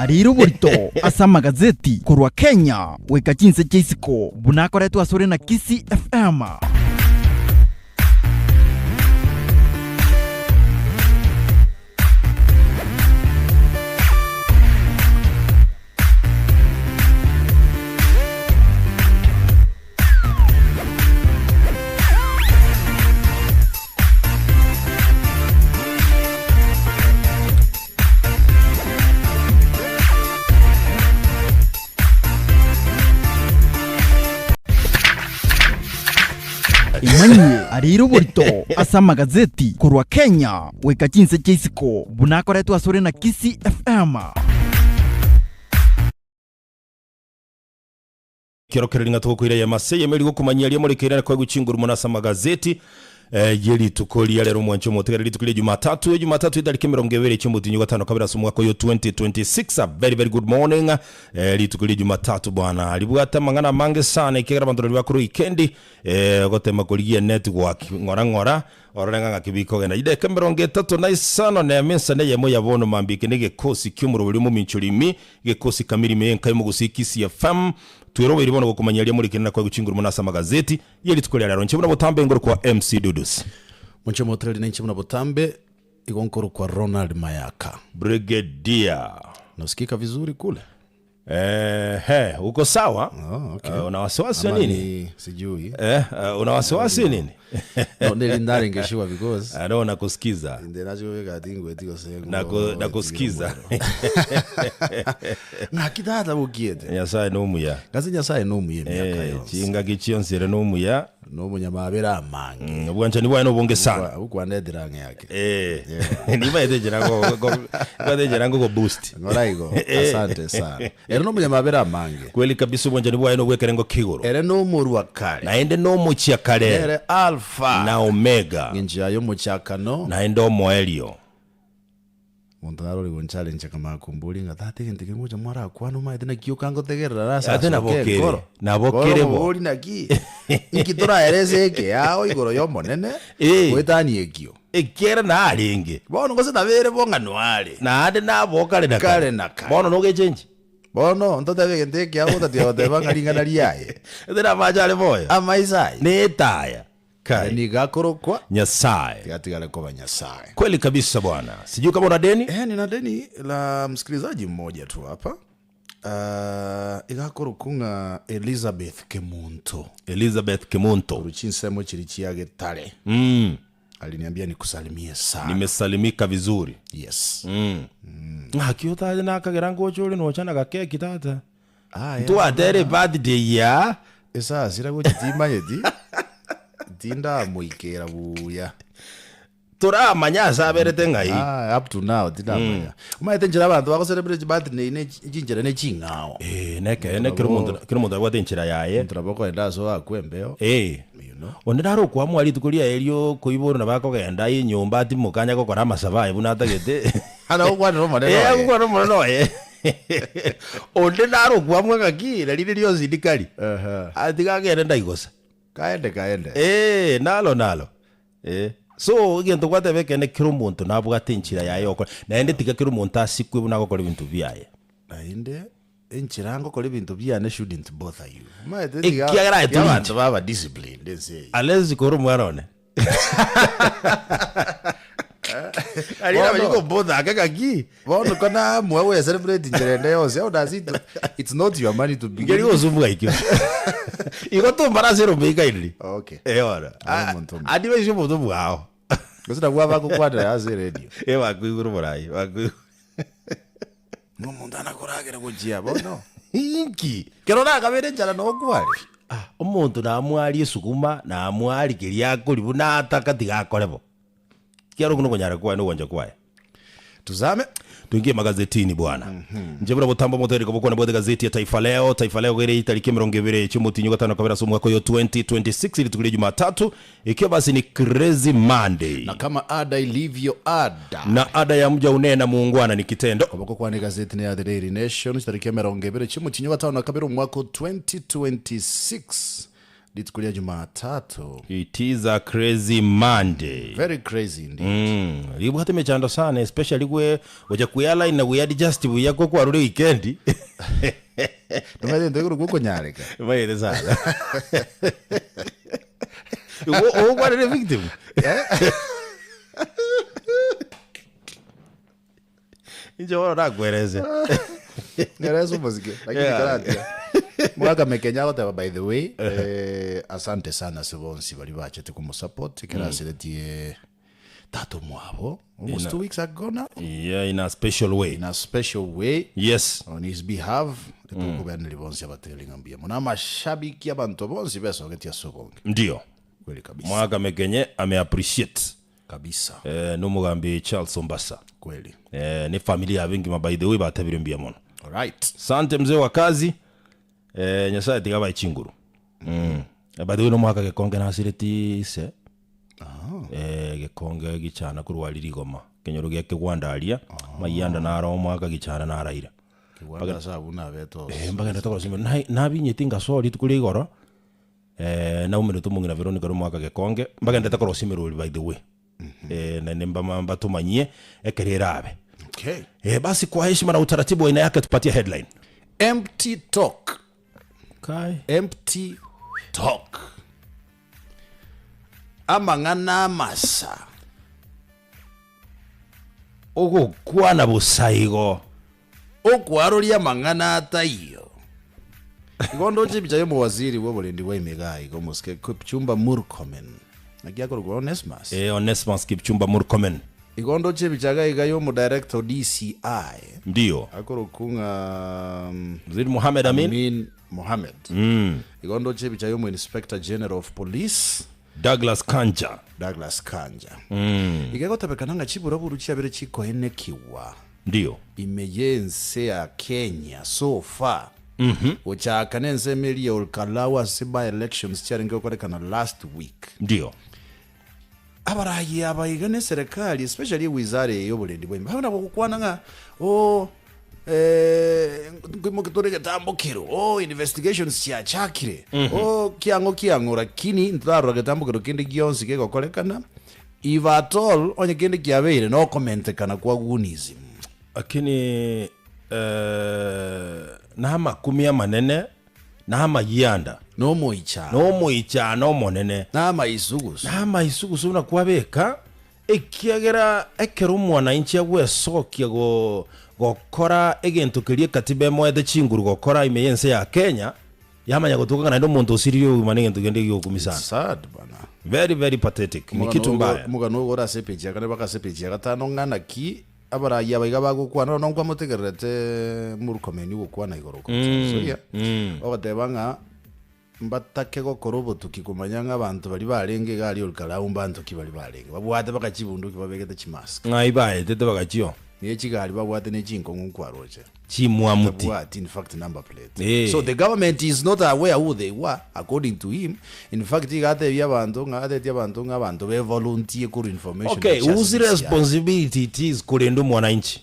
Arire oborito ase amagazeti korwa Kenya goika chinse chia isiko buna akoretwe asore na Kisii FM. Emanyie arire oborito ase amagazeti korwa Kenya goika chinse chia isiko buna akoretwe asore na Kisii FM. Ekerokereri ng'a togokoira eyemo ase eyemo eri gokomanyia aria morekeire na koegwa chinguru mono ase amagazeti eh, ye rituko ria rero omwanche omotigare rituko ria Jumatatu Ejumatatu etariki emerongo ebere chi'omotienyi ogatano kabere ase omwaka oyo 2026 a very very good morning eh, rituko ria Jumatatu bwana ribwate amang'ana amange sana ekiagera abanto nario bakorwa wikendi eh, gotema korigia network ng'ora ng'ora orore ng'a ng'aki bikogenda chidakika emerongo etato na isano na emo ensana eyemo ya bono mambia eke negekosi ki'omoroberi omominchori imi Gekosi kamiri ime y'enka y'omogusii Kisii FM, twerobeiri bono gokomanyia aria more ekenene na koegwa chinguru mono ase amagazeti ye rituko ria rero. Inche buna botambe ngorokwa MC Dudus. Monche omotereri nainche buna botambe igo nkorokwa Ronald Mayaka. Brigadier. Nasikika vizuri kule? Ehe, uko sawa? Oh, okay. Eh, una wasiwasi wa Ama nini? ni sijui. Eh, eh, una wasiwasi nini? No, neri ndarengeshiwa because Ah, no, nakusikiza. inde nachobeka tingweti gose Naku- Nakusikiza. Ng'aki tata bokiete. Nyasaye nomuya. Gase Nyasaye nomuya emiaka Eh, yonsi. chingaki chionsi ere nomuya. Nomonyamabera amange. Mm, Obwanchani bwaye nobonge sana. Obukwanetera ang'e yake. Eh, nibaete enchera go- go- nibaete enchera ngogo boost. Ng'ora igo. Asante sana. Ere nomonyamabera amange. Kweli kabisa obwanchani bwaye nobw'ekerengo k'igoro. Ere nomorua kare. Naende nomochia kare. Nere Alfa. Na Omega. Ng'encho yaye omochakano. Naende omoerio. Monto naro ore gonchallenge akamanya komboria ng'a tata egento eke ngocha mwarakwane omanyete naki okangotegerera ase Ate nabo asoke kere, enkoro. nabo Bono kere bo. omobori naki inki toraerese eke yao igoro y'Omonene Eh. goetania ekio. Ekiagera narenge. Bono gose nabere bo ng'a noare. Naende nabo kare na Kare na kare. Bono nogechenchi. Bono ntotebe egento ekiao gotatiga goteba ng'a ring'ana riaye. Ase namache are moyo. Amaiso aye. Netaya. Ere Kai. nigo akorokwa. Nyasaye. Tiga atigare koba Nyasaye. Kweli kabisa bwana. Sijui kama una deni? Eh, nina deni la msikilizaji mmoja tu hapa. Uh, iga akorokwa ng'a Elizabeth Kemunto. Elizabeth Kemunto. Korwa chinsemo chiria chia Getare. Mm. Aliniambia nikusalimie sana. Nimesalimika vizuri. Yes. Mm. Ng'aki otache nakagera ngocha ore nocha na gakeki tata. Aya. Ntwatere birthday ya. Esasira gochi timanyeti tindamoikera buya. Toramanya ase aberete ng'ai. Ah, up to now tindamanya. Omanyete enchera abanto bago celebrate chibirthday ne chinchera ne ching'ao. Eh, nekeene kera omonto kera omonto abwate enchera yaye. Omonto nabo okoenda ase oakwe embeo. Eh. You know. Onde nare okoamua rituko riaye riokoiborwa nabo akogenda aye enyomba atimoke anya gokora amasabo aye buna atagete. Ana gokwanera omonene Eh, oye. agokwana omonene oye. Onde nare okoamua ng'aki na rire rionsi ndikari. Ehe. Atiga agende ndaigosa. Kaende kaende. Eh, nalo nalo. Eh. So egento gwateba ekeene kera omonto nabwate enchera yaye yokora naende tiga kera omonto asikwe buna agokora ebinto biaye. Naende enchera ngokora ebinto biane shouldn't bother you. Omanyete tiga Ekiagera aye tiga tori abanto baba disciplined ense eye. Unless kore omwana one. Aria Bono- nabanye kobother ake ng'aki. Bono ko namua goe celebrate nchera ende yonsi how does it it's not your money to begin Nkeri gosumbua ikio. Igo tombara ase erombe ikairiri. Okay. Eh bono. Aye omonto omuya. Andi baise omonto bwao. Gose nabwo abagokwanera ase eredio. Eh bakoigure oborai bakoigure. Ng'a omonto anakoragera gochia bono. Inki? Kero orakabere enchara nokware. Ah, omonto namwarie esukuma, namwarie keria akoria buna ataka tiga akore bo. Ekiagera okwo nokonyara kwaye na ogwancha kwaye. Tuzame. Tuingie magazetini bwana. Inche buna botambe omotereri kobokwana bwate gazeti ya Taifa Leo. Taifa Leo ere itariki emerongo ebere chi'omotinyi ogatano kabere ase omwaka oyo 2026 rituko ria Jumatatu ikiwa basi ni Crazy Monday. Na kama ada ilivyo ada. Na ada ya mja unena muungwana ni kitendo. Koboko kwane egazeti neya The Daily Nation chitariki emerongo ebere chi'omotinyi ogatano na kabere omwaka o 2026. Rituko ria Jumatatu. It is a crazy Monday. Very crazy indeed. Mm, ribwate emechando sana especially gwe gocha kwe align na gwe adjust buya ko kwarure weekend. Nomanyete egento ekero gokonyareka. Maete sana. Igo okwarire victim. Inche bono nakwerese. Ngerese omosike lakini Yeah. karatia. Mwaka Mekenya agoteba by the way eh, asante sana ase bonsi bari bachete komosupport ekero aseretie tata omwabo almost 2 weeks ago now Yeah, in a special way. in a special way Yes. on his behalf tukubeneri bonsi abateri ng'a mbuya mono amashabiki abanto bonsi besogetie ase obonge Ndio. kweli kabisa Mwaka Mekenye ame appreciate kabisa eh, nomogambi Charles Ombasa. Kweli. Eh, ne familia yabe engima by the way batabire mbuya mono. Alright. Sante mzee wa kazi. Eh, Nyasaye tiga abae chinguru. Mm. Eh, by the way nomoaka gekonge nasireti ise. Eh, gekonge gichana korwa aria rigoma. Kenyoro gia kegwanda aria. Mayianda naro omwaka gichana naraire. Kegwanda ase abwo nabete ose. Eh, mbagende tokorosia nabinyeti ngasoa rituko ria igoro. Eh, naumerete omong'ina Veronica ore omwaka gekonge, mbagenderete korosia emerori by the way. Eh, naende mbama mbatomanyie ekero erabe. Okay. Eh, basi kwa heshima na utaratibu wa aina yake tupatie headline. Empty talk. Kai. Empty talk. Amang'ana amasa. Ogokwana bosa igo. Okwaroria amang'ana ataiyo. Igo ndoche ebicha y'omowaziri bw'oborendi bwa ime igaa iga omosike Kipchumba Murkomen. Naki akorokwa Onesmus? Eh, Onesmus Kipchumba Murkomen. Igo ndoche ebicha iga iga y'omodirector o DCI. Ndio. Akorokwa ng'a Waziri Mohamed Amin. Amin Mohamed. Igo ndoche ebicha y'omoinspector general of police. Douglas Kanja. Douglas Kanja. Iga egotebekana ng'a chiburaburu chiabere chikoenekigwa Ndio. ime y'ense ya Kenya so far gochaka nensemo eria ya Olkalau ase by elections chiarenge gokorekana last week. Ndio. Abarai aba iga ne serikali especially ewizara eye y'oborendi bwa ime babe nabo gokwana ng'a oh eh, nkoimoki tore egetambo kero oh investigations chiachakire oh kiang'o kiang'o lakini ntorarora getambo kero kende gionsi kegokorekana if at all onye kende kiabeire nokomentekana kwa gunism. Lakini eh, namakumi amanene na amayianda. Nomoichano. Nomoichano omonene. Na amaisugusu. Na amaisugusu buna kwabeka, ekiagera ekero omwananchi agwesokia gokora egento keria ekatiba emoete chinguru gokora ime y'ense ya Kenya, yamanya gotoka ng'a naende omonto osiririe obogima negento kende gi'ogokumia sana. It's sad bana. Very very pathetic. Ni kitu mbaya. Omogano ogo ore ase epeji ya kane mpaka ase epeji ya gatano ng'a naki Abarai aba iga bagokwana, bono nkwamotegererete Murkomen gokwana igoro korwa Trans-Nzoia, ogoteba ng'a mbatake gokora obotuki komanya ng'a abanto baria barenge iga aria Olkalau mbanto ki baria barenge, babwate baka chibunduki babegete chimask. Ng'ai baetete bagachia? Ne chigari babwate ne chinkong'u nkwaroche. Chimwamuti. Tabwati in fact number plate. Eh. So the government is not aware who they were according to him. In fact iga atebia abanto ng'a atetie abanto ng'a abanto be volunteer korwa information Okay, gochia ase whose DCI. responsibility it is korenda omwananchi?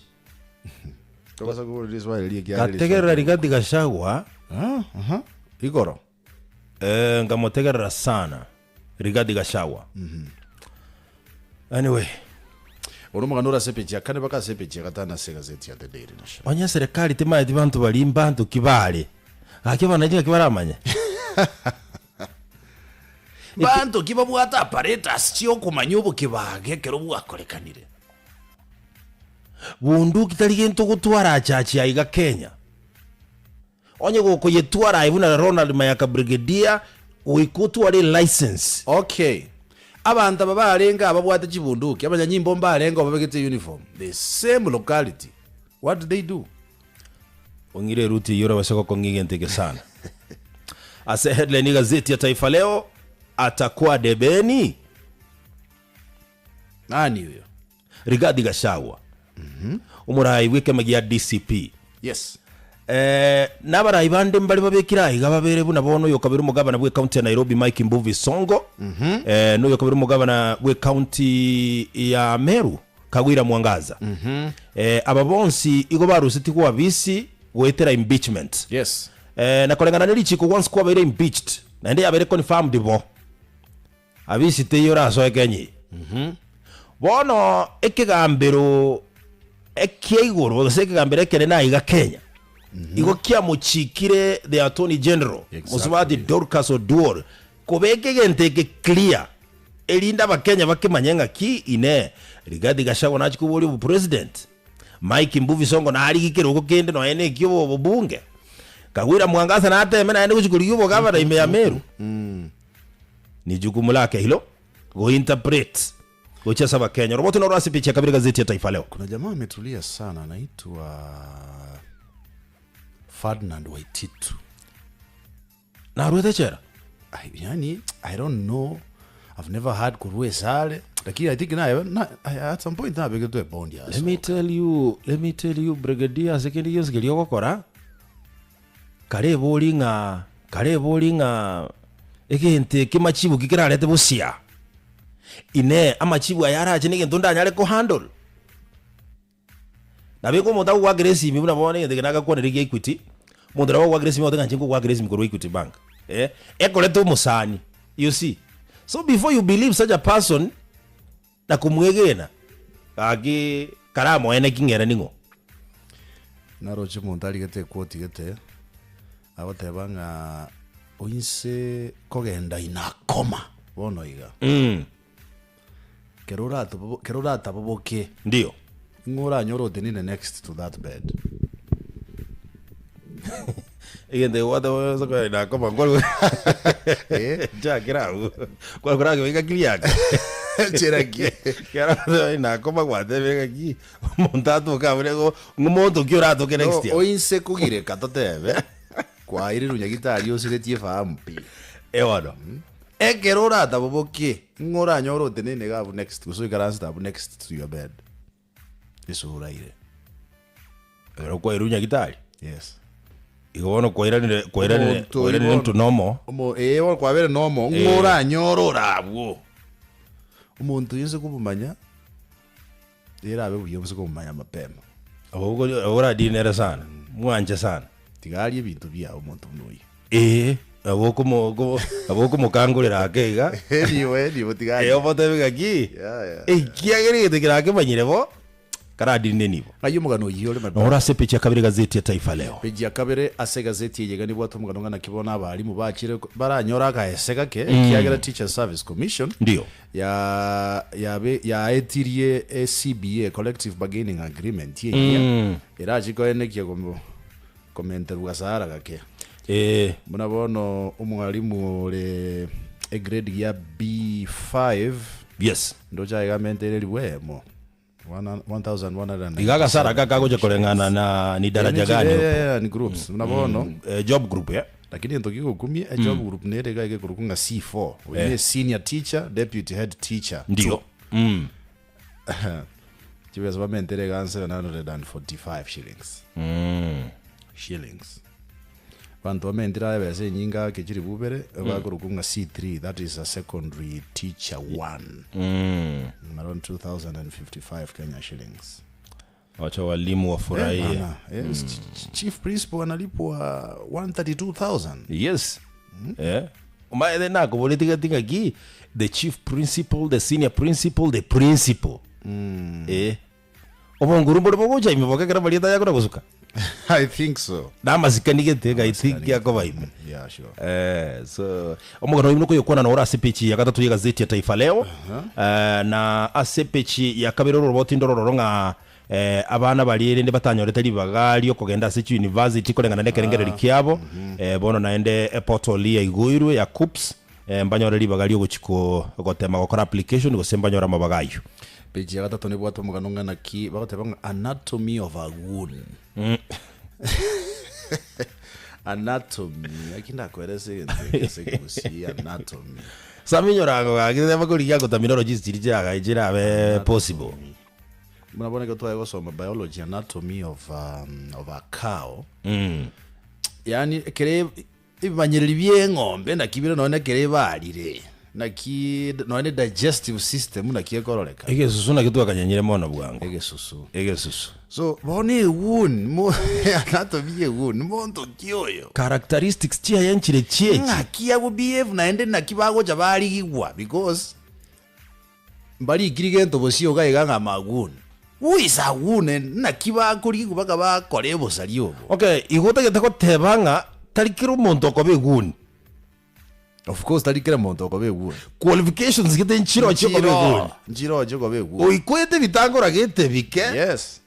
Tobasa koborera riswali riria ekiagera Gategerera riswali Rigathi Gachagua, Ah, aha. Igoro. eh, nkamotegerera sana Rigathi Gachagua. Anyway, Oro omogano ore ase epeji ya kane mpaka ase epeji ya gatano ase egazeti ya The Daily Nation. onye serikali temaeti banto baria mbanto ki bare, gaki abananchi ngaki baramanye? Mbanto ki babwate apparatus chiokomanya obokibaga ekero bwakorekanire? Bunduki tari gento gotwara achachi aiga Kenya. Onye gokoyetwara aye buna Ronald Mayaka Brigadier, goika otware elicense. Okay. Abanto aba barenge ababwate chibunduki, abanyanyimbo mbarenge obabegete uniform, the same locality, what did they do? Ong'ire eruti eyio orabase gokong'ia egento eke sana. Ase headline y'egazeti ya Taifa Leo, atakuwa debeni? Nani huyo? Rigathi Gachagua, omorai bw'ekema gia DCP. Yes. Eh, nabarai bande mbare babekire aiga babere buna bono oyo okabere omogabana bw'ecounty ya Nairobi Mike Mbuvi Sonko, eh, noyo okabere omogabana bw'ecounty ya Meru Kagwira Mwangaza. Eh, aba bonsi igo barusetigwe abisi goetera impeachment. Yes. Eh, na koreng'ana ne richiko once kwabeire impeached. Naende yabere confirmed bo. Abisi teiyo orasoe Kenya eye. Bono ekegambero ekia igoro gose ekegambero ekenene aiga Kenya igo kiamochikire the Attorney General Mosubati Exactly. Dorcas Oduor kobeka egento eke clear erinde abakenya bakemanye ng'aki inee Rigathi Gachagua nachie koboria obopresident Mike Mbuvi Sonko narigie kerogo kende nonya na ekio obobunge Kagwira Mwangaza nateme naende gochia korigia obogavana ime ya Meru Ni jukumu lake hilo go interpret gochia ase abakenya. Oroboti noro ase epeji ya kabere gazeti ya Taifa Leo. Kuna jamaa ametulia sana anaitwa Ferdinand Waititu. Narwete echela? I, yani, I don't know. I've never heard korwa esare lakini I think naye na, at some point nabegetwe ebondi Let me tell you, let me tell you brigadier ase kende gionsi keria ogokora kare ebori ng'a kare ebori ng'a egento eke machibu ki kerarete bosia. Inee amachibu aya arache na egento ndanyare ko handle? Nabo eke omonto agogoakera esimi buna bono egento eke nagakwanire gia Equity, omonto nabo agogoakera esimi agote ng'a inche nkogoakera esimi korwa Equity Bank, eh, ekorete omosani, you see. So before you believe such a person na komwegena, gaki karamoene ki ng'ere ning'o. Naroche omonto arigete equote gete, agoteba ng'a oinse kogenda inakoma bono iga. Kero oratobo kero orataboboke, Ndio. ing'o oranyore otenene next to that bed? Egento egwate ase kogenda nakoma nkore Eh? nchakere abwo kware koragebaika kiriaka Nchera ki? Kero nakoma gwatebire ng'aki omonto atoke abwo nigo ng'o monto ki oratoke No, next year. oinse kogireka totebe, kwairirwe nyagitari osiretie efahamu pi. Eh bono. Ekero oratabobokie, ng'o oranyore otenene iga abwo next, gose oikaransete abwo next to your bed, ase oraire. Ekero kwairwe nyagitari? Yes. Igo bono kwairanire kwairanire Omonto kwairanire oyo into normal. Omo ee bono kwabere normal, ng'o Eh. oranyore ore abwo. Omonto oyo nse komomanya, erabe buya nse komomanya mapema. Abwo abwo oradili nere sana, mwanche sana. Tiga arie ebinto biao omonto buna oyio. Ee, nabo okomo okomo nabo okomokangorera ake iga. Anyway, nigo tiga Eh, arie. omotebi ng'aki, Yeah, yeah. ekiagera egento ekere akemanyire bo, karadine nibo. Ng'ai omogano oyio ore my Noro brother? ase epeji ya kabere egazeti ya Taifa Leo. Peji ya kabere ase egazeti eye iga nibwate omogano ng'a naki bono abalimu bachire baranyore akaese gake ekiagera Teachers Service Commission Ndio. ya yabe yaetirie eCBA, Collective Bargaining Agreement, enyia erache koenekia komo Komenterwa gasara gake. Ee. Buna bono omwalimu ore egrade gia B5 Yes. ndoche aiga amenteire elifu eyemo 1197 Iga agasara aka kagocha koreng'ana na ni daraja gani opo. Yeah, ni groups buna bono Eh, job group eh. lakini ento gigokumia ejob group nere iga egekorokwa ng'a C4 oyo Eh. ne senior teacher deputy head teacher Ndio. Mm. Chibesa bamentere iga 745 shillings. Mm. Shillings. Banto bamentire aye ebesa enyinge ake chilifu ibere, bakorokwa ng'a C3, that is a secondary teacher one. Mm. Around 2055 Kenya shillings. Wacha walimu wafurahie. Bana, yes, ch- ch- chief principal analipwa 132,000. Yes. Eh. Omaete nakoboretie gati ng'aki the chief principal, the senior principal, the principal. Eh. Obonguru mbore bogocha ime boka ekero marieta aya akona gosuka. I think so. Namasikani gete I think akoba ime. Yeah, sure. Eh, so omogano oyo nokoyokwana noro ase pechi ya gatato y'egazeti ya Taifa Leo. Eh, na ase pechi ya kabere oroboti ndorororo ng'a Eh, abana baria erende batanyorete ribaga ri'okogenda ase chiuniversity koreng'ana nekerengererio kiabo, eh, bono naende eportal yaigoirwe ya KUCCPS, eh, mbanyore ribaga riogochia ko gotema gokora application gose mbanyore amabaga ayio. Page ya gatato nebwate omogano ng'a naki bagoteba ng'a anatomy of a goon. Anatomy, naki ndakoerese egento eke ase ekegusii anatomy. Saminyora gaki teba korigia ngo terminologies chiria chiaga chirabe possible. Buna bono ekero tware gosoma biology anatomy of um, of a cow Mm. yaani ekere ebimanyereri bia eng'ombe naki bire nonye ekere ebarire. Naki nonya ne digestive system naki ekororeka. Egesusu nakio twakanyenyire mono bwango. Egesusu. Egesusu. So bono egoon mo anatomy ya egoon monto ki oyo? Characteristics chiaye nchire chiechi. Ng'aki ago behave naende naki bagocha barigigwa because mbarikiri gento bosio iga iga ng'a magoon. Who is a goon and naki bakorigigwa baka bakora obosari obo? Okay, igo otagete goteba ng'a tari kera omonto okoba egoon. Of course tari kera monto okoba eguoni. Qualifications gete nchirochio okoba eguoni. Nchirochio okoba eguoni. Oikwete ebitangora gete bike. Yes.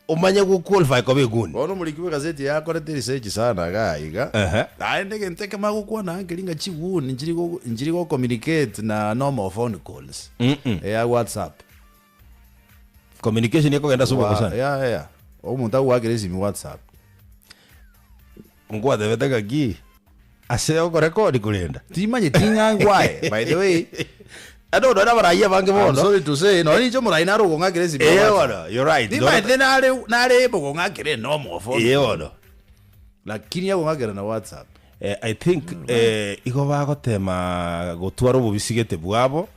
Omanye go qualify koba eguoni. Bono omoriki bw'egaseti eye akorete research sana igaa iga. Ehe. Naende egento ekemo agokwana nkeri ng'a chiguoni nchiri go nchiri go communicate na normal phone calls. Eya WhatsApp. Communication ekogenda ase obwango sana. Yeah yeah. Omonto agoakera esimi WhatsApp. Nkwatebete ng'aki ase okorekodi korenda. Timanyeti ng'a ngwae by the way. Ande ondo nabarai abange I'm bono. sorry to say nonye ninche omorai nare okong'akera esimi ya Ee WhatsApp. bono, you're right. Nimanyete nare nare able kong'akera enomo phone Ee call. bono. Lakini akong'akera na WhatsApp. Eh, I think eh, igo bagotema gotwara obobisigete bwabo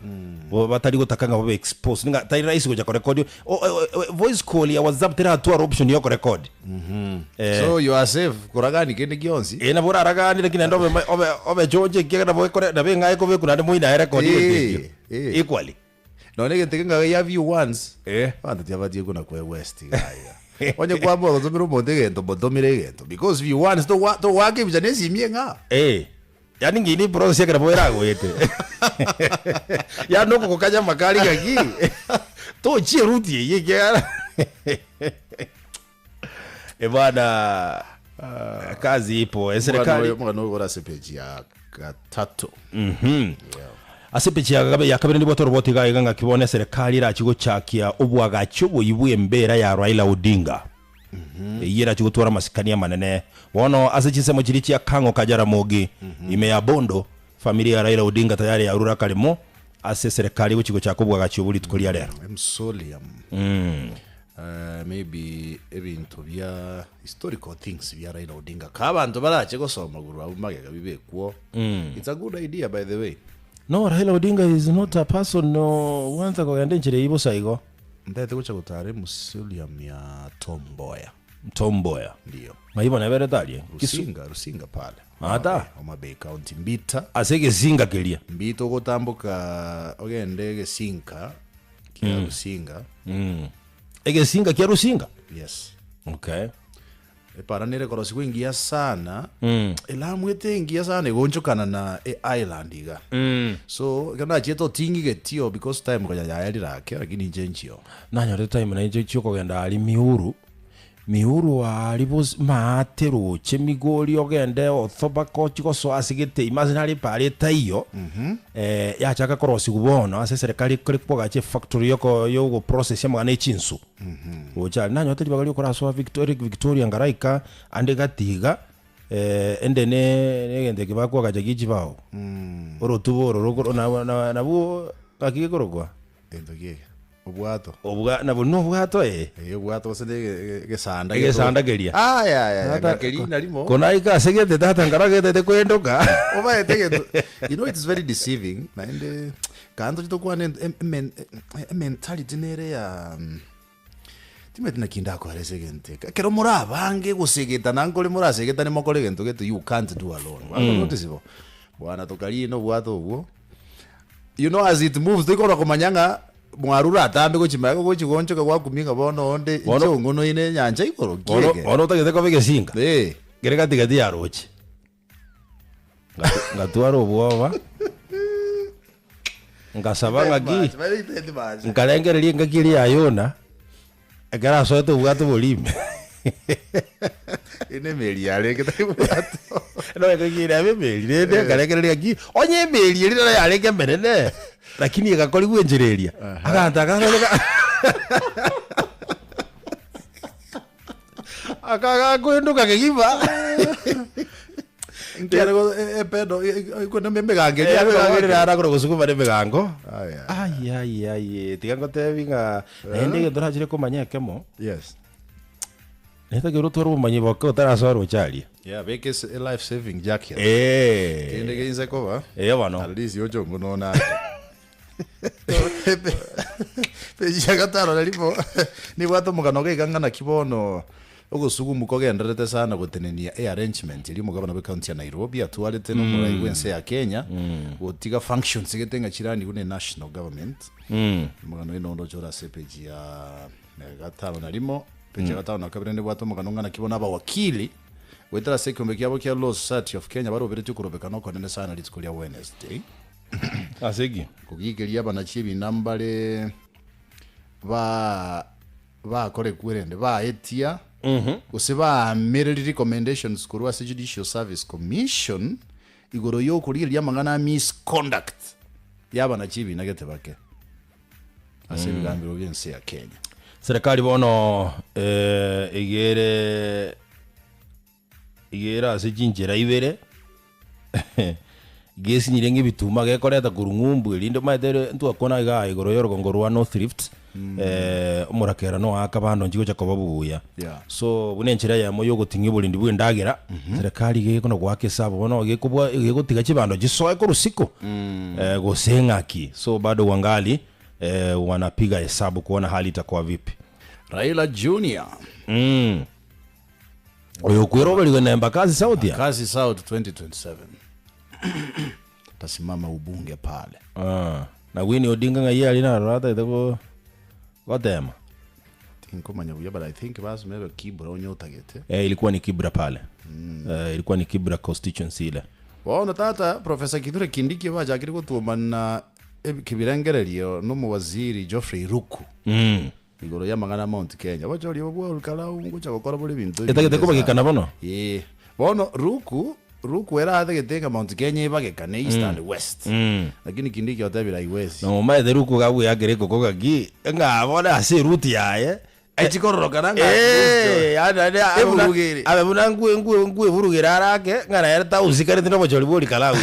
bo batari gotaka ng'a babe exposed ng'a tari rahisi gocha korekodi o- o- o- voice call ya whatsapp teratwara option ya okorekodi Eh. So you are safe koragani kende gionsi. Eh, nabo oraragani lakini naende obe obe obe chonche ekiagera nabo ekore nabo eng'ae ekobekwa naende moino aye rekodi Eh, egento ekio eh. equally. Nonye egento eke ng'a ya view once, Eh. abanto tiabatie kona kwe west iga iga. Onye kwamua gotomera omonto egento, motomere egento because view once togwa togoaka ebicha na esimi eng'ao. Eh, yaani ng'ai ne process ekero bo eragoete. Yaani okogokanya amakari ng'aki, tochie route eyio ekiagera ebwana kazi ipo eserekari. Omogano oyo ore ase page ya gatato. Ase epeji ya gabe ya kabere nibwate oroboti iga iga ng'aki bono eserekari erachi gochakia obwagachi oboyia bw'embera ya Raila Odinga. Eyio erachi gotwara amasikani amanene. Bono ase chinsemo chiria chia Kang'o ka Jaramogi, ime ya Bondo, familia ya Raila Odinga tayari yarure akaremo ase eserekari egochi gochaka obwagachi obo rituko ria rero. Mausoleum. Maybe ebinto bia historical things bia Raila Odinga ka abanto barache gosoma korwa abwo magega bibekwo. It's a good idea by the way. No, Raila Odinga is not a person ogwansa kogenda enchera eyio bosa igo. Ntaete gocha gotara emausoleum ya Tom Mboya. Tom Mboya. Ndio. Ng'ai bono eberete aria? Kisu. Rusinga, Rusinga pale. Ata? Homa Bay County, Mbita. Ase egesinga keria. Mbita ogotamboka ogende egesinka kia Rusinga. Egesinga kia Rusinga? Yes. Okay. Epara nere korosigwa engiya sana. Elamwete engiya sana egonchokana na e island iga. So ekero nachiete otingigetio because time konya yaerire ake lakini inche nchio. Nanyorete time nainche chiokogenda aria Miuru, Miuru aria bos maate roche Migori ogende Othobaco ochie gosoa ase gete ime ase nare epara etaiyo, yachaka korosigwa bono ase eserekari ekore koagacha efactory yoko yogoprocessia amang'ana ya chinsu. Gocha aria nanyorete ribaga riokorasoa Victo Lake Victoria ngaraika ande gati iga, ende ne negento eke bakoagacha gie chibao, orotuba oro rokoro na na nabwo ng'aki gekorokwa? Gento ki eke? Obwato. Obwa nabo nobwato ee. Ee obwato gose ne ege- ege- egesanda Egesanda keria. Aya aya aya Tata, ngakeri na rimo. Konaika ase gete tata nkaragete kwendoka. Obaete egento you know it is very deceiving naende kando toche tokwane em- emen- ementality nere ya timanyeti naki ndakoeresa egento eke. Ekero more abange gosegetana nkore morasegetane mokore egento gete you can't do alone. Mm. Notice bo. Bwana tokarina obwato obwo. You know as it moves toikorwa komanya ng'a mwarure atambe gochia magega gochia goonchoka gwakumia ng'a bono onde Bono- inche ong'onoine enyancha igoro Bono kiege. bono otagete koba egesinga Eh. kere gatigati ya roche. Ngatu- Ngatwara obwoba ngasaba ng'aki nkarengereria engaki eria ya Yona ekero asoete obwato boria ime. Ere emeri yarenge tari bwato. No engaki eria yaba emeri rende nkarengereria ng'aki onye emeri eria nero yarenge emenene lakini egakorigwa enchera eria aganto aka Aka gakoendoka kegima. Nkiare go epedo kwenda emegango eria Emegango eria arakora gosukuma na emegango. Aya. Ai ai ai tiga ngotebi ng'a naende egento nachire komanya ekemo, Yes. netakeire otware obomanyi boke otarasoa roche aria. Yeah, beka ese- e life saving jacket. Eh. Kende geinse koba. Eh, bono. At least oche ongonona ake. Peji ya gatano na rimo nibwate omogano iga ng'a naki bono ogosugumu kogendererete sana gotenenia e arrangement eria omogabana bwe county ya Nairobi atwarete na omorai bwe ense ya Kenya gotiga functions gete ng'a chiranigwe ne national government. Omogano oyo nonde oche ore ase epeji ya gatano na rimo, epeji ya gatano na kabere nibwate omogano ng'a naki bono abawakili goetera ase ekeombe kiabo kia Law Society of Kenya baroberetie okorobekana okonene sana rituko ria Wednesday. Ase ki? Kogiikeria abanachi ebina mbare ba bakorekwe rende baetia gose baamereri recommendations korwa ase Judicial Service Commission igoro y'okorigereria amang'ana a misconduct y'abanachi ebina gete bake ase ebigambero bi'ense ya Kenya. Serikali bono eh, igere Iga ere ase chinchera ibere, gesinyire ng'a ebituma gekoreta korwa ng'umbu erinde omanyete ere ntwakwana igaa igoro ya orogongo rwa North Rift, omorakera noaka bando nchigocha koba buya. Yeah. So buna enchera eyemo ya ogoting'ia oborendi bwa endagera, serikali iga ekona goaka esabu bono gekobua gegotiga chibando chisoe korwa isiko, gose ng'aki. So bado wangali wanapiga hesabu kuona hali itakuwa vipi. Raila Junior. Oyo okweroberigwe na Embakasi South ya? Embakasi South 2027 tasimama ubunge pale. Ah, na Winnie Odinga ng'ai aria narora atagete go gotema? Tinkomanya buya but I think basi maybe Kibra onye otagete. Eh, ilikuwa ni Kibra pale. Eh, ilikuwa ni Kibra constituency ile. Bono tata Professor Kithure Kindiki bachakire gotwomana ebi- kebirengererio nomowaziri Geoffrey Ruku. Mm. Igoro y'amang'ana a Mount Kenya, obochoria obo bwa Olkalau ngocha gokora bore ebinto Etagete ebinge kobagekana sana. bono? Ee. Bono Ruku, Ruku ere atagete ng'a Mount Kenya ebagekane East and West. Lakini Kindiki otebire haiwezi. Na omaete Ruku iga agweakera ekoko gaki, ng'a bono ase eruti yaye, Echikororokana ng'a at least Eh, yaani naende abe buna- Eburugere. abe buna nkwe- nkwe- nkweburugera are ake, ng'a nere tausikaneti na obochori bwa Olkalau.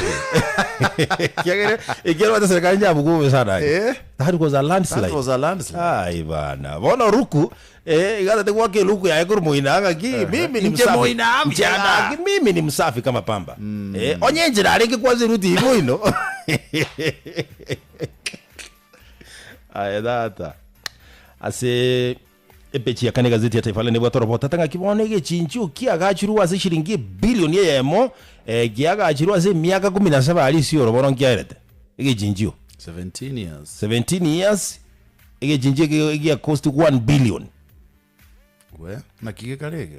Ekiagera, ekiagera omanyete serikali nyabuku bobe sana ake. Eh. That was a landslide. That was a landslide. Ai bana. Bono Ruku eh igatete gwaka eluku yaye korwa moina ng'aki mimi ni Inche msafi. moina Inche mchana. ng'aki mimi ni msafi kama pamba. Eh onye enchera arenge kwanza eruti ime oino. Aye tata. Ase Epeji ya kane egazeti ya Taifa Leo nebwate orobotete ng'aki bono egechinchio kiagachirwe ase shilingi ebilioni eyemo eh, kiagachirwe ase emiaka kumi na saba aria isioro bono nkiaerete egechinchio 17 years. 17 years egechinchio eke gia cost 1 billion We, naki gekare eke?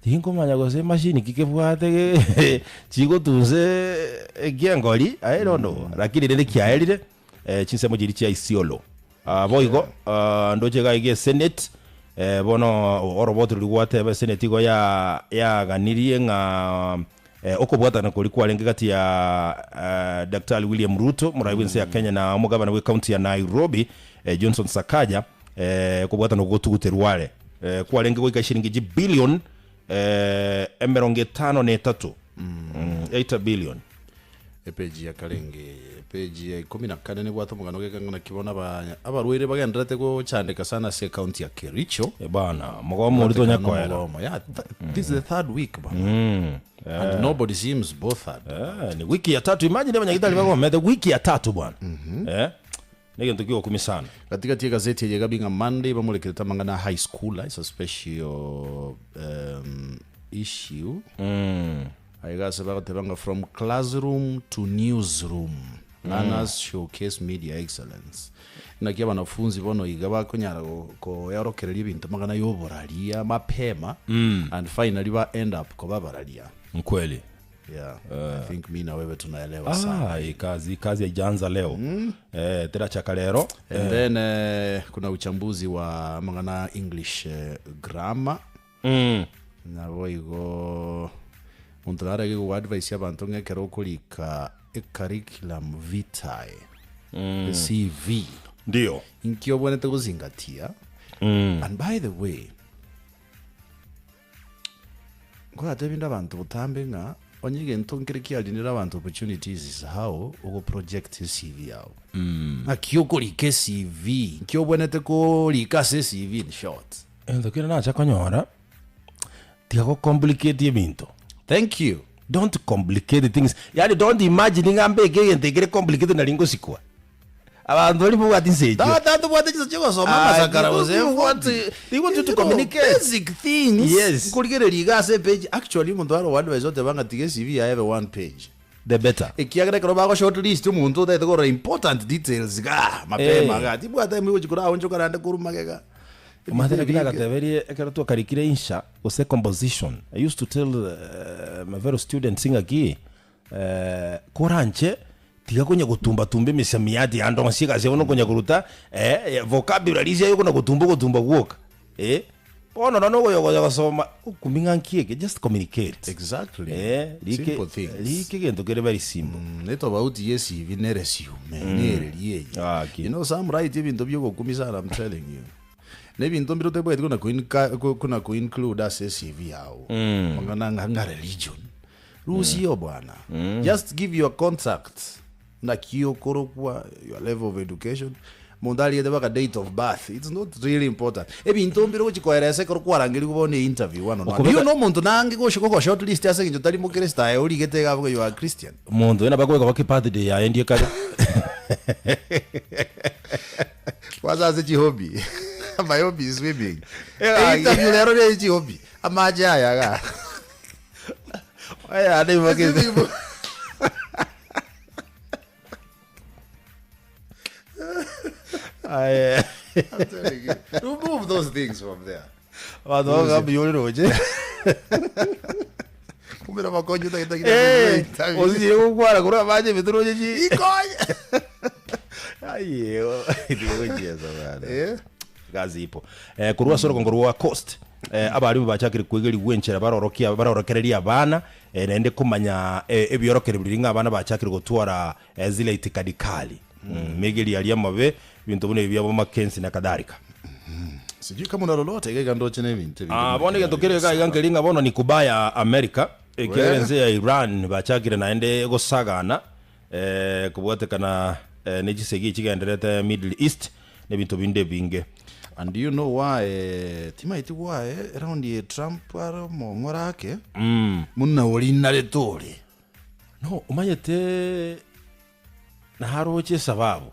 Tinkomanya gose emashini ki kebwate ge chigotunsa ekiengori I don't know lakini rende kiaerire eh, chinsemo chiria chia Isiolo. Ah, boigo ah, ndoche iga iga esenate eh, bono oroboti roria gwateba esenate igo ya yaganirie ng'a eh, okobwatana koria kwarenge gati ya eh, Daktari William Ruto morai bw'ense ya Kenya na omogabana bw'ecounty ya Nairobi eh, Johnson Sakaja eh, okobwatana okwo gotuguterwa are eh, kwarenge goika shilingi chibillion eh, emerongo etano na etato mm. 8 billion Epeji ya karenge eye, epeji ya ikomi na kane nebwate omogano ogekang'ana naki bono aba abarwaire bagendererete gochandeka sana ase ecounty ya Kericho. Eh bana, mogomo oria tonya Batekana koera. nomogomo. Yeah, this is the third week bana. And nobody seems bothered. Eh, ni wiki ya tatu imagine abanyagitari bagomete wiki ya tatu bwana. Eh, negento kiokumia sana. Gatigati egazeti eye egabi ng'a Monday bamorekerete amang'ana a high schooler, it's a special um, issue. Aiga ase bagoteba ng'a from classroom to newsroom, learners showcase media excellence. Naki abanafunzi bono iga bakonyara koeorokereria ebinto amang'ana ya oboraria mapema and finally ba end up koba abararia. Nkweli. Yeah, I think mi na wewe tunaelewa sana. Ah, hii kazi, hii kazi haijaanza leo. Eh, terachaka rero. And then eh, kuna uchambuzi wa amang'ana English eh, grammar. Naboigo omonto narenge goadvise abanto ng'a ekero okorika ecurriculum vitae, CV, Ndio. inki obwenerete gozingatia. And by the way, nkoratebie inde abanto botambe ng'a onye egento nkere kiarinire abanto opportunities is how ogoproject ecv yago. Ng'aki okorika ecv, nki obwenerete korika ase ecv in short. Egento kere nacha konyora, tiga gocomplicate ebinto. Thank you. Don't complicate things. Yaani don't imagine ng'a mbeke egento ekere complicated nari ngosikwa. Abanto baria mbabwati inse echio. Tata ntobwate chinsa chiogosoma Ah, amasakara they gose don't want forty. they want you to You know, communicate. basic things Yes. nkorigereria iga ase epage actually omonto are oadvise oteba ng'a tiga ecv yaye ebe one page. The better. Ekiagera ekero bago shortlist omonto otagete korora important details igaa mapema Eh. igaa tibwate time yogochia koraonchoka naende korwa magega. Omanyete Ebinto naki ebinge. nagateberie ekero twakarikire insha gose composition, I used to tell eh, my fellow students ng'aki eh, koranche tiga konya gotumba tumba emisamiati yande onsi egasi bono konya koruta eh, vocabularies yaye okona gotumba ogotumba gwoka eh. Bono nonya ogoyogocha gosoma okumia ng'a nki eke, just communicate. Exactly. Eh, rike Simple things. rike egento kere very simple. Mm, etobauti ye CV ne resume nereri eye. Ah, ki. You know some write ebinto biogokumia sana I'm telling you. Na ebinto mbire otabwati kona koinka kona koinclude ase CV yao. Mang'ana ng'a ng'a religion. Rusia bwana. Just give your contact. Naki okorokwa, your level of education, monto ariete mpaka date of birth, it's not really important. Ebinto mbire ogochi koeresa ekero kwarangerigwe bono einterview one on one. Okobeka- Riria nomonto nange gochi gogo shortlist ase eng'encho tari mokristo aye origete iga avuga you are Christian. Omonto oyo nabo akobeka baka ebirthday yaye ndie kare. Kwanza ase chihobby, my hobby is swimming. Eh, Einterview rero ne chihobby, amache aya igaa. Oye, ande ibake- Swimming pool. Aye. I'm telling you. Remove those things from there. Abanto bagamba oyore roche. Kumbe makonyo tagete Eh, osichire gokwana korwa amache ebete roche chi. Ikonye. Aye, tiga gochiesa bana. Eh? Kazi ipo. Eh, korwa ase orogongo rwa Coast eh, abarimu bachakire kwegerigwa enchera barorokia barorokereria abana eh, naende komanya eh, ebiorokererio biria ng'a abana bachakire gotwara eh, zile itikadi kali mm. Megeria aria amabe ebinto buna ebi biabo Mackenzie na kadhalika. Sijui kama una lolote iga iga ndoche na ebinto ebinge Ah, buna bono egento kere iga iga nkeri ng'a bono ni kubaya America ekiagera Wee. ense ya Iran bachakire naende gosagana eh, kobwatekana eh, ne chisegi chigenderete Middle East na ebinto binde ebinge. And do you know why eh, timaeti why round ye Trump are omong'ora ake muna orinarete ore No, omanyete naroche esababu.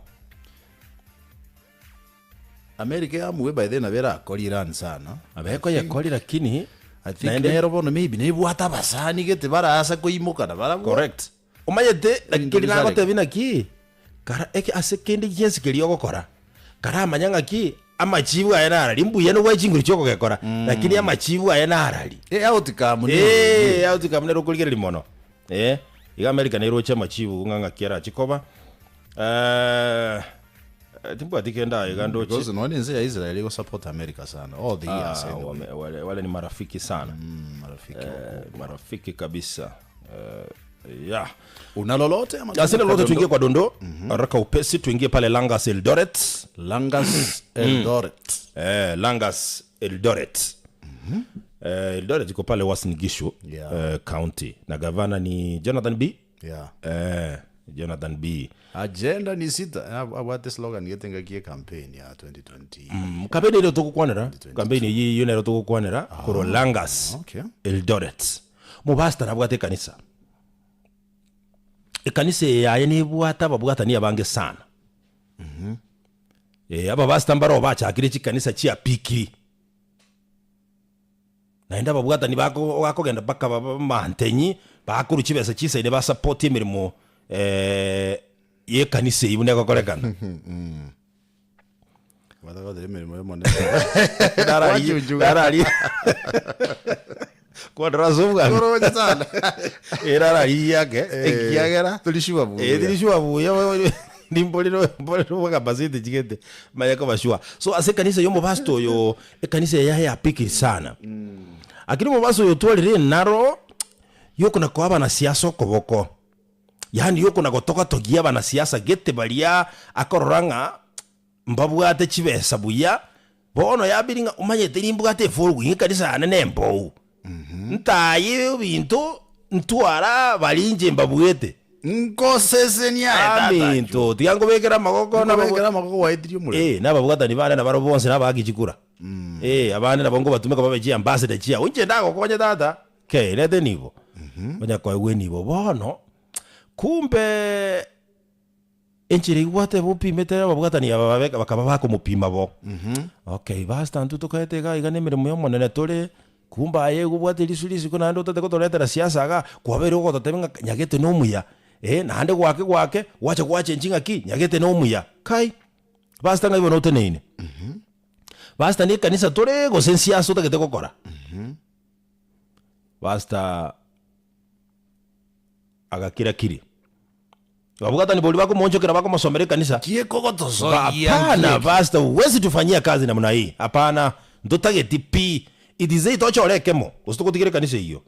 America yamuwe by then nabo erakori Iran sana. Abekoyekori lakini I think naende- nero bono maybe nebwate abasani gete barasa koimoka na barabwo. Correct. Omanyete Ebinto lakini bizareka. nagotebi naki kara eke ase kende gionsi keria ogokora karamanya ng'aki amachibu aye narari mbuya nobwae chinguru chia okogekora lakini amachibu aye narari. Eh, outcome nero Eh, outcome nero okorigereria mono. Eh, iga America neroche amachibu ng'a ng'aki erachi koba. Eh, timbwati kende aye iga ndoche. Because nonya ense ya Israel ego support America sana all the years Ah, anyway. wame, wale, wale ni marafiki sana. Mm, marafiki Eh, wakubwa. marafiki kabisa. Eh, yeah. Una lolote ama Asina lolote, tuna tuingie kwa dondo haraka upesi, tuingie pale Langas Eldoret. Langas Eldoret. Eh, Langas Eldoret. Eh, Eldoret iko pale Uasin Gishu Yeah. eh, County na gavana ni Jonathan B. Yeah. Eh, Jonathan B. Agenda ni sita. Abwate slogan gete ngaki ye campaign ya 2020. Mm, kampeni ere togokwanera kampeni eyio eyio nero togokwanera korwa Langas Okay. Eldoret mobasta nabwate ekanisa ekanisa eye yaye nebwate ababwatani abange sana Eh, ababasta mbaro bachakire chikanisa chia pikiri Naende ababwatani bako bakogenda mpaka bamantenyi, bakorwa chibesa chisaine basapoti emeremo y'ekanisa eyio buna egokorekana. Batagotera emeremo y'Omonene. Narari- Gwachunchuga. narari- Kwarora ase obwango. Koroche sana. Eh, narari yake ekiagera Tori sure buya. Eh, tiri sure buya nimborire mborire bwakapasiti chigete manye koba sure so ase ekanisa ya omopastor oyo ekanisa eye yapikiri sana lakini omopastor oyo otwarire enaro yokona koa abanasiasa okoboko yaani yokona gotogatogia abanasiasa gete baria akorora ng'a mbabwate chibesa buya bono yabiri ng'a omanyete nimbwate efollowing ekanisa yane nembou ntaye ebinto ntwara baria inche mbabwete. Nkosesenia aye tata inchuo. Aminto, tiga nkobekere amagoko na Nkobekere amagoko gwaetirie omorero. Eh, nababwatani bane nabarabwo bonsi nabaaki chikura. Eh, abande nabo nkobatumeka babe chiambassador chiao. Inche ndagokonye tata, kei, reta enibo. Onya koegwa enibo. Bono, kumbe enchera eywo gwateba opimete ababwatani aba babe bakaba bakomopima bo. Okay, pastor intwe tokaete iga iga na emeremo ya omonene tore, kumbe aye igo obwate risu risiko naende otagete gotoretera siasa igaa, kwabeire ogototebia ng'a nyagete na omuya, eh, naende gwake gwake, gwacha gwachenchia ng'aki, nyagete na omuya, kai! Pastor ng'ai bono oteneine? Pastor na ekanisa tore gose nsiasa otagete gokora? Pastor agakira kiri. Ababwatani boria bakomoonchokera bakomosomera ekanisa. Kiekogotosogia Hapana nkieki. pastor huwezi tufanyia kazi namna hii hapana ntotageti pi it is either tochore ekemo gose togotigera ekanisa eyio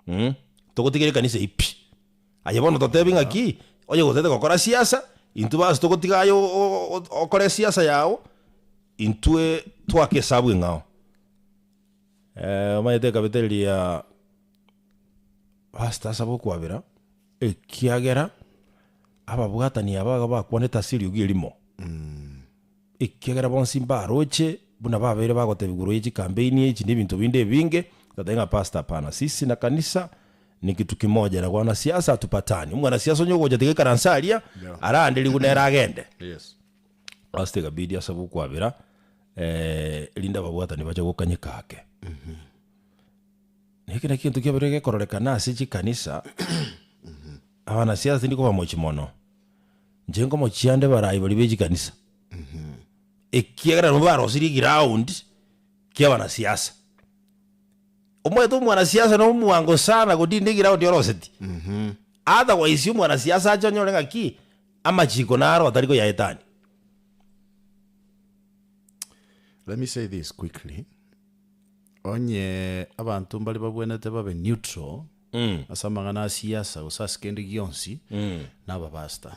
mm togotigera ekanisa eyio pi aye bono totebi ng'aki onye gotagete gokora siasa intwe basi togotiga aye o- o- okore esiasa yago intwe twake esabu eng'ao. Omanyete ekabetereria pastor ase okwabera, ekiagera ababwatani aba iga bakwanete ase eriogi erimo, ekiagera bonsi mbaroche buna babeire bagotebia igoro ye chikampeini echi na ebinto binde ebinge, bagateba ng'a pastor hapana, sisi na kanisa ni kitu kimoja na wanasiasa hatupatani, omwanasiasa onye ogocha tiga aikaranse aria, aranderigwe nere agende. Yes. Pastor ekabidi asabe okwabera. Erinde ababwatani bache gokanyeka ake. Na eke nakio egento kiabeire gekororekana ase chikanisa, abanasiasa tindi kobamochia mono, inche nkomochia ande abarai baria be chikanisa, ekiagera nabo barosirie eground kia abanasiasa. Omanyete omwanasiasa na omwango sana godinda eground orosetie, otherwise omwanasiasa ache onyore ng'aki, amachiko naro atari koyaetania. Let me say this quickly, onye abanto mbare babwenerete babe neutral ase amang'ana a siasa gose ase kende gionsi, na abapastor.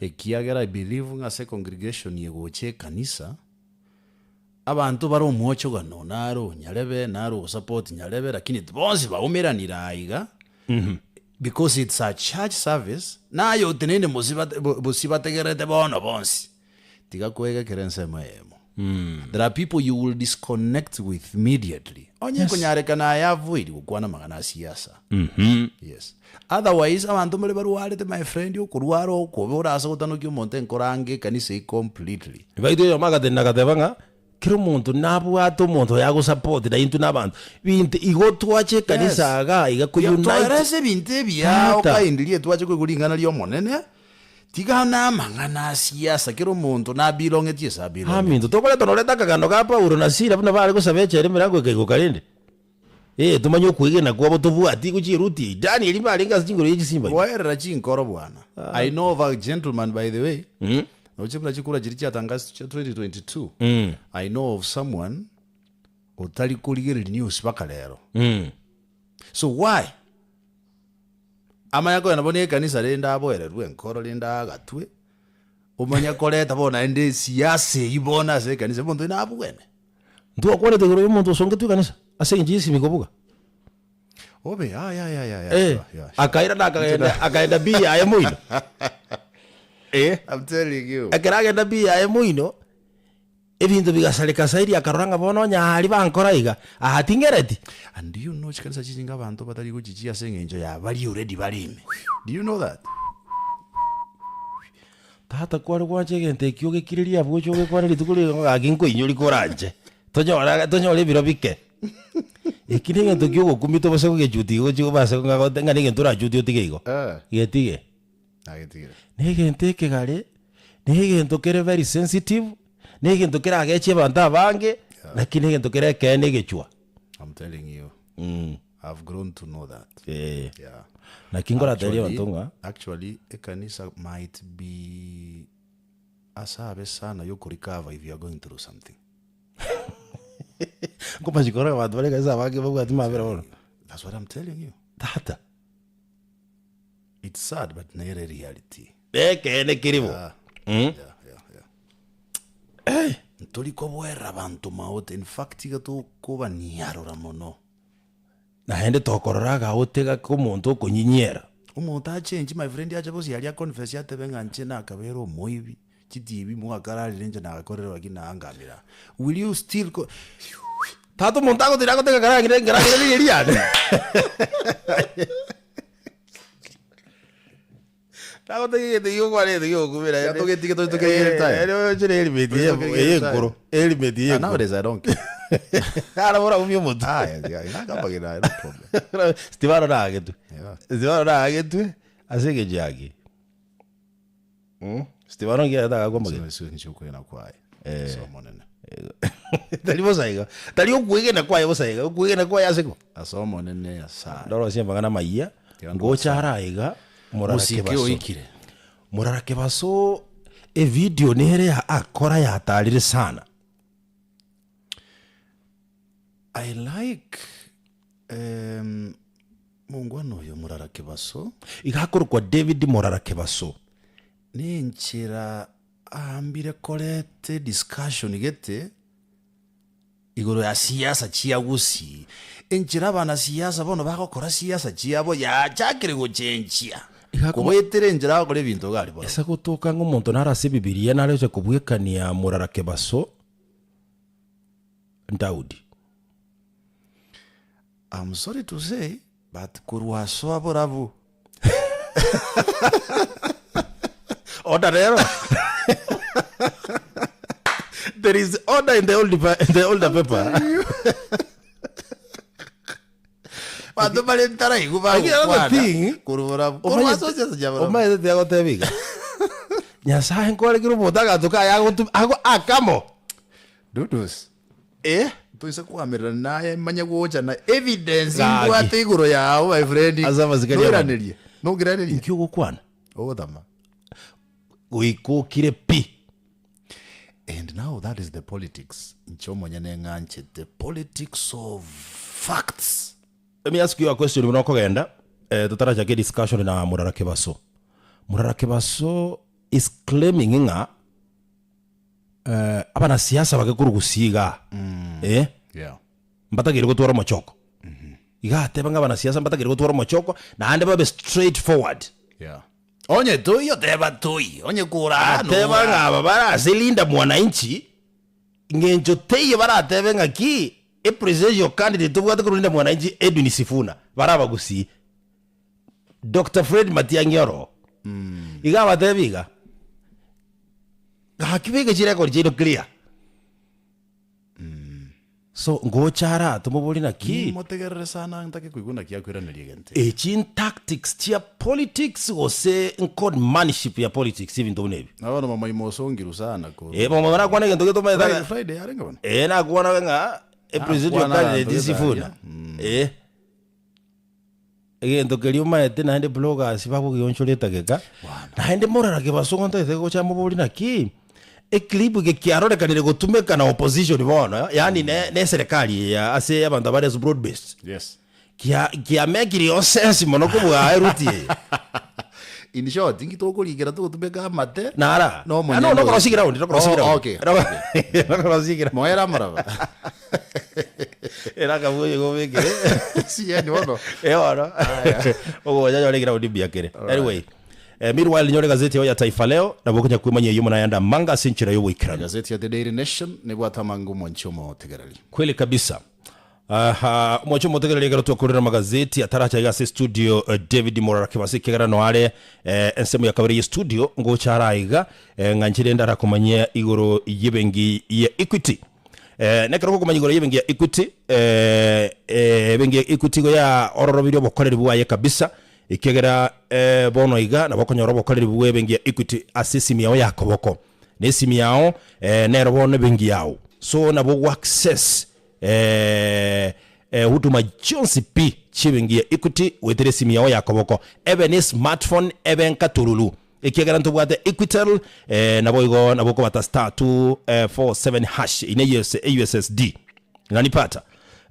Ekiagera I believe ng'a ase econgregation egocha ekanisa, abanto bare omwochogano naro nyarebe naro ogosupport nyarebe lakini bonsi baumeranire aiga, because it's a church service, naye oteneine mosibate bo- bosibategererete bono bonsi. Tiga koegekera ensemo eyemo. There are people you will disconnect with immediately. Onye ekonyarekana aye avoid gokwana amang'ana a siasa. Yes. Otherwise abanto mbare barwarete my friend okorwara okobe orase gotanokia omonto enkorange ekanisa eyio completely. Baito oyomo agatenena agateba ng'a kera omonto nabwate omonto oye agosupport na intwe na abanto binto igo twache ekanisa igaa iga ko unite. Toerese ebinto ebiya Tata. okaenderia twache koigwa ring'ana ri'Omonene, tiga namang'ana a siasa kera omonto nabilong'etie ase abilong'etie. Aminto, tokoreta noreta akagando ga Paulo na Sila buna bare gosaba echela emerango ekaigwa rende? Ee, tomanye okwegena kwabo tobwati gochia eruti eyio. Danieli mbarenge ase chingoro ye chisimba ime. Goerera chinkoro bwana. I know of a gentleman by the way, noche buna chikura chiria chiatangaswa chia 2022, I know of someone otari korigereria news mpaka rero. So why? Amanya kogenda bono ekanisa rende aboererwe enkoro rende agatwe, omanye koreta bono naende esiasa eywo bono ase ekanisa, omonto oyio nabwene. Ntwakwanete igoro y'omonto osongetwe ekanisa ase engencho y'esimi kobuga. Obe, ya ya ya ya ya, Eh, sure, yeah, sure. akairana akagenda akaenda bi yaye moino. Eh, I'm telling you. ekero agenda bi yaye moino, ebinto bigasareka sairi akarora ng'a bono onye aria bankora iga, aha tingereti. And do you know chikanisa chinyinge abanto batari gochichia ase eng'encho ya baria already bare ime. Do you know that? Tata kware gwancha egento ekio ogekirerie abwo oche ogekwane rituko riria ng'a gaki nkoinyori koranche, tonyore tonyore ebiro bike. Eki na egento kia ogokumia tobase kogechutia igo gochia obase ng'a gote ng'a na egento orachutie otige igo, Eh. getige. Nagetigire. Na egento ekegare, na egento kere very sensitive, na egento keragechie abanto abange, lakini na egento kere ekeene egechwa. I'm telling you. I've grown to know that. Eh. Yeah. Naki nkoraterie abanto ng'a Actually, ekanisa might be ase abe sana yokorecover if you are going through something. nkomanya korora abanto bare ekanisa abange babwati mabera bono. That's what I'm telling you. Tata. It's sad but nere reality. Ekeene keri bo. Yeah. Yeah, yeah, yeah. Ntori koboera abanto maote. In fact, iga tokobaniarora mono. Naende tokorora agaote gake omonto okonyinyera. Omonto achenchi my friend ache bosi aria aconfess atebe ng'a inche nakabeire omoibi, chitibi mwakararire inche nagakorire lakini naangamire aa. Will you still co. Tata omonto agotira agoteba nkarangire nkarangire riria riane. Nagotebia egento gigokwana egento gigokumera Tiga togetige toche tokerigere time. Ere oyochire helmet Toche eye tokerigere eye time. enkoro, helmet eye Ah, enkoro. nowadays I don't care. Ara boraumie omotwe. Ah, yeah, yeah, nakambagera, no problem. Stevano naagetwe. Yeah. Stevano naagetwe ase engencho yaki. Stevano nki aete agakwa amagena? Ase engencho y'okwegena kwaye ase Omonene. Tari bosa iga, tari okwegena kwaye bosa iga, okwegena kwaye ase ng'o? Ase Omonene Nyasae. Ndorosie amang'ana amayia, Tiga ngocha ara iga, morara Mosike kebaso. oikire. Morara kebaso, evidio nere ya akora yatarire sana. I like um, mongwana oyo Murara Kebaso. Iga akorokwa David Murara Kebaso. Nenchera aambire koreta ediscussion gete igoro ya siasa chia Gusii. Enchera abanasiasa bono bagokora siasa chiabo yachakire gochenchia. Iga akoma- Kobaetera enchera agokora ebinto iga aria bono. Ase gotoka ng'a omonto nare ase Ebibilia nare oche kobwekania Murara Kebaso Daudi. I'm sorry to say but korwa asoa borabu. Order rero. There is order in the old, in the older paper. Banto bare ntaraigu Lakini another bagokwana thing, korwa borabu. Korwa ase ochiasa chia borabu. Omaete tiagoteba iga. Nyasaye nkwarekire omonto agatoka aya agotu ago akamo. Dudus. Eh? Toise koamererania naye manye gocha na evidence Gaki. mbwate igoro yao my friend. Ase amasikani y'abanto. Noiranerie. Nokiranerie. Inki ogokwana? Ogotama. Goika okire pi. And now that is the politics inche omonyene ng'anchete politics of facts. Let me ask you a question buna okogenda eh, totarachaka ediscussion na Murara Kebaso. Murara Kebaso is claiming ng'a eh, abanasiasa bake korwa Gusii igaa eh, Yeah. mbatakeire gotwara omochoko. Iga ateba ng'a abanasiasa mbatakeire gotwara omochoko naende babe straight forward. Yeah. Onye toiyo teba toiyo, onye koraa Ateba noraa. ng'a aba bare ase Linda Mwananchi, ng'encho teiyo baratebe ng'a ki epresidential candidate tobwate korwa Linda Mwananchi Edwin Sifuna, bare abagusii. Doctor Fred Matiang'i oro. Iga abatebi iga, gaki beka chirecord chiaino clear. So ngocha ara tomoborie naki? Nimotegerere sana ntake koigwa naki akoiraneria egento eke. Echi ntactics chia politics gose nconmanship ya politics ebinto buna ebi? Na bono momoima osongirwe sana korwa. Eh, momo nakwana egento getomanyete Friday, aka- Friday yarenge bono? Eh, nakwana ng'a epresidential Nakwana candidate abanto Sifuna. gete Eh. Egento keria omaete naende bloggers bagogionchora etageka, naende morarake basongo ntagete gocha moborie naki, eclip eke kiarorekanire gotumeka na opposition bono, yaani ne ne eserekari eye ase abanto abare ase broad based. Yes. Kia kiamekire sense mono kobua eruti eye. In short, inki tokorikera togotumeka amate Nara. na Ah, omonyene no, nokorosia oyo. ground, nokorosia Oh, ground. okay. Nokorosia ground. Moere amaraba. Era akabuya igo obekere. Siyeni bono. Eh bono. Ogocha nyore ground mbuya kere. Anyway, eh, meanwhile nyore gazeti yao ya Taifa Leo nabo okonya kwemanyia eyio muna yanda manga ase enchera y'oboikeranu. Gazeti ya The Daily Nation nebwate amanga omonche omotegereri. Kweli kabisa. Aha, omoche omotegereri ekero twakorire amagazeti ataracha iga ase studio eh, David Morara Kebasi ekiagera noare eh, ensemo ya kabere ye studio ngocha ara iga eh, ng'a inche rende arakomanyia igoro y'ebenki ya Equity. Eh, nekero gokomanya igoro y'ebenki ya Equity, eh, eh, ebenki ya Equity igo yaororobirie obokoreri bwaye kabisa, ekiagera eh, bono iga nabo okonyora obokoreri bw'ebenki ya Equity ase esimi yao ya koboko. Na esimi yao eh, nero bono ebenki yao. So nabo ogo access eh, eh, huduma chionsi pi chi'ebenki ya Equity goetera esimi yao ya koboko, ebe ne smartphone ebe nkatururu. Ekiagera ntobwate Equitel, eh, naboigo nabo okobata *247 hash ine US, USSD nanipata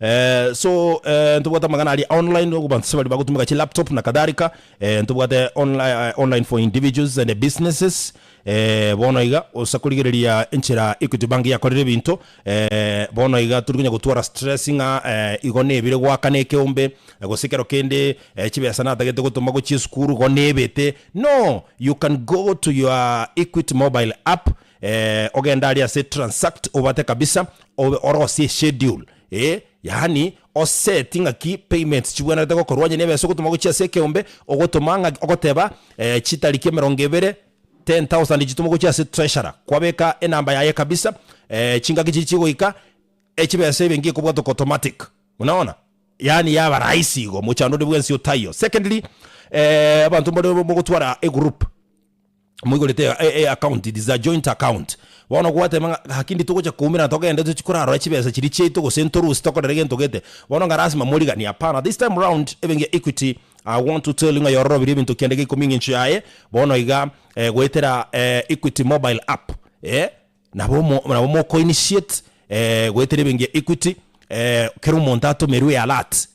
eh, so eh, ntobwate amang'ana aria online ogobansa baria bagotumeka chilaptop na kadhalika eh, ntobwate online, eh, online for individuals and businesses eh, bono iga osa korigereria enchera Equity Bank yakorire ebinto eh, bono iga tori konya gotwara stress ng'a eh, igo nebire goakana ekeombe gose ekero kende eh, chibesa natagete gotoma gochia esukuru igo nebete No, you can go to your Equity mobile app eh, ogende aria ase transact obate kabisa obe orosie schedule. eh, yaani oseti ng'aki payments chibwenerete gokorwa onye na ebesa ogotoma gochia ase ekeombe, ogotoma ng'a ogoteba chitariki emerongo ebere, 10,000 chitome gochia ase treasurer, kwabeka enamba yaye kabisa, chingaki chiria chigoika, echibesa ebe ngekobwatoka automatic. Unaona? Yaani yaba rahisi igo, mochando onde bwensi otaiyo. Secondly, abanto mbare mogotwara egroup, moigorete e account, it is a joint account. Bono gwateba ng'a gaki ndi togocha koumerana togende tochi korarora chibesa chiria chiaito gose ntorusie tokorere gento gete. Bono ng'a lasima moriganie, hapana. This time round, ebenki ya Equity, I want to tell you ng'a yororobirie ebinto kianda geikomi eng'encho yaye, bono iga goetera Equity mobile app, nabo omo nabo moko initiate goetera ebenki ya Equity, kera omonto atomerwe alert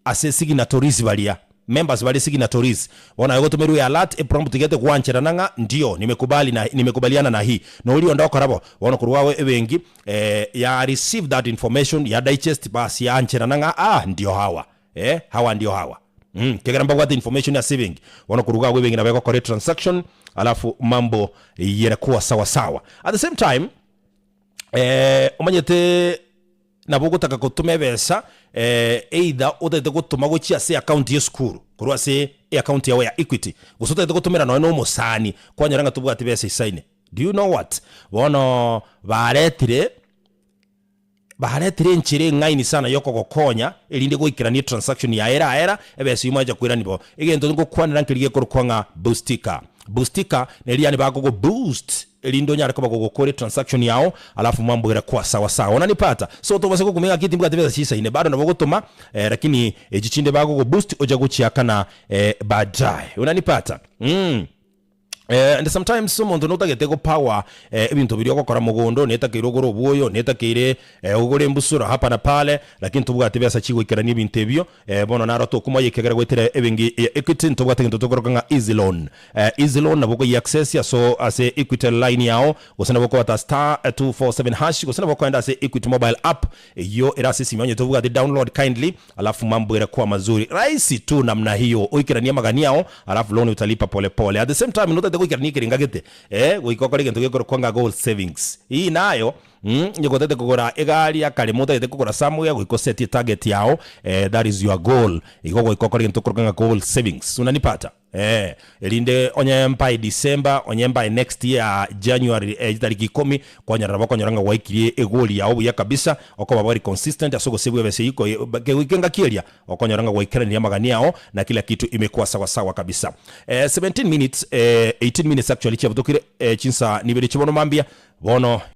ase signatories baria, members bare signatories, bono aye ogotomerwa ealert, eprompt gete gwancherana ng'a ndio nimekubali na nimekubaliana na hii, na oria onde okora bo, bono korwa agwo ebenki ya receive that information, ya digest bas yaancherana ng'a ah ndio hawa, hawa ndio hawa, ekiagera mbabwate information ase ebenki, bono korwa agwo ebenki nabo egokora etransaction alafu mambo yanakuwa sawa sawa. At the same time, omanyete. Nabo ogotaka gotoma ebesa either otagete gotoma gochia ase account ye esukuru korwa ase eaccount yao ya Equity, gose otagete gotomera nonye na omosani kwanyora ng'a tobwati besa isaine. Do you know what? Bono baretire baretire enchera eng'aini sana yokogokonya erinde goikerania etransaction yaye eraera ebesa eywo mwancha koirania bo. Egento ngokwanera nkeri gekorokwa ng'a Boostika. Boostika neri yaani bakogo boost Erinde onyare koba gogokora etransaction yao alafu mwambwera kwa sawa sawa onanipata so tobase gokumia ng'aki timbwati besa chisaine bado nabo ogotoma eh, lakini echi chinde bagogo boost ocha gochiakana eh, baadaye unanipata mm. Eh, and sometimes omonto notagete go power eh, ebinto biria ogokora mogondo netakeire ogore obwoyo netakeire eh, ogore embusuro hapa na pale lakini tobwati besa chigoikerania ebinto ebio Eh, bono naro tokomoyia ekiagera goetera ebenki ya Equity ntobwate egento tokoroka ng'a Easy Loan. Eh, Easy Loan nabo okoyia access aso ase Equitel line yao, gose nabo okobata star 247 hash, gose nabo okoenda ase Equity mobile app eyio ere ase esimi onye tobwati download kindly, alafu mambo erakuwa mazuri rahisi tu namna hiyo oikeranie amagani ao alafu loan utalipa pole pole. At the same time notagete goikerania ekerenga gete eh, goika okore egento gekorokwa ng'a goal savings. Hii nayo Onye gotagete kogora egari akaremo otagete kogora somewhere goika osetie etarget yao eh, that is your goal. Igo goika okore egento okoroka ng'a goal savings. Unanipata? Eh, erinde onye by December, onye by next year January eh, chitariki ikomi, kwanyora nabo okonyora ng'a gwaikirie egoal yao buya kabisa, okoba very consistent ase ogosibwa ebesa eyio koi kegoika engaki eria, okonyora ng'a gwaikeranirie amagani ao na kila kitu imekuwa sawa sawa kabisa. Eh, 17 minutes, eh, 18 minutes actually chiabutokire, eh, chinsa nibere chibono mambia, bono.